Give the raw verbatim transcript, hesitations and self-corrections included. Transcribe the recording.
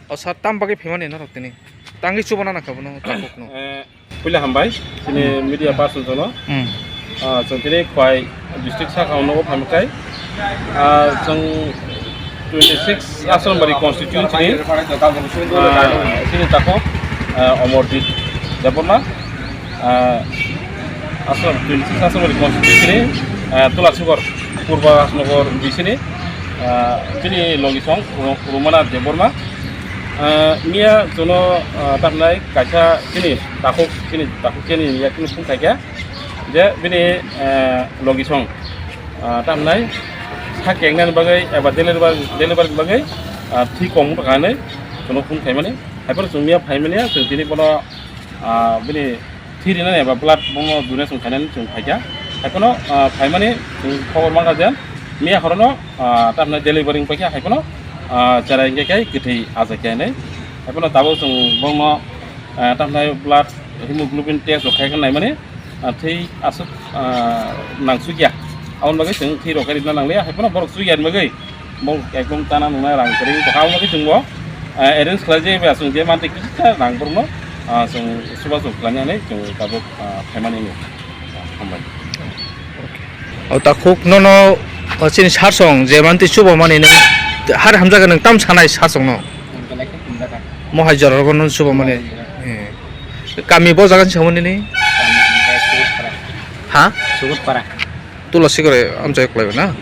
O sir, tam bagwi phaimani norok tini? Tangwi chubana nangkha bono tabukno. Eh, puila hambai, chini media person jono. Hmm. Ah, chwng tini Khwai district saka o nogo phaimai khai. Ah, chwng twenty six Asrambari constituency ni, ah, chini takhuk, ah, Omorjit Debbarma. Ah, Asram, twenty six Asrambari constituency ni, ah, Tulasugor, Purba Asnogor bisini, ah, chini logisong Ru-, Rumana Debbarma. Ah, miya jono, ah, tamnai kaisa chini takhuk, chini takhuk chini yakni phung khaikha je bini, ah, logisong, ah, tamnai sak kengnani bagwi eba deliver, deliver bagwi, ah, thwi kong wngkha hinwi jono phung khaimani. Haiphano chwng miya phaimani, chwng tini bono, ah, bini thwi rinani eba blood bono donation khainani chwng phaikha. Haiphano, ah, phaimani chwng khobor mankha je miya horono, ah, tamni delivery wngpaikha, haiphano, ah, chera hingkhe khai kwthwi achaikha hinwi. Haiphano tabuk chwng bono, ah, tamni blood hemoglobin test rok khaikha naimani, ah, thwi aswk, ah, nangsukya. Aboni bagwi chwng thwi rok khe rwna nangliya, haiphano borok chukya ni bagwi. Bo ekdom chana nungnai rang kwrwi, bo habagwi chwngbo, ah, arrange khlaijak bai, chwng je mantwi kisa rang borokno, ah, chwng chubachu khlainani chwng tabuk, ah, phaimani wngkha. Ah, hambai. O takhuk nono, o chini sarsong je mantwi chubamani nwng har hamjakhe nwng tam sanai sarsongno? Mohai jorarokno chubamani. Eh. Kami bo jaga ni samani ni? Ha? Sugutpara. Tula sikore amchai kwlaibai na?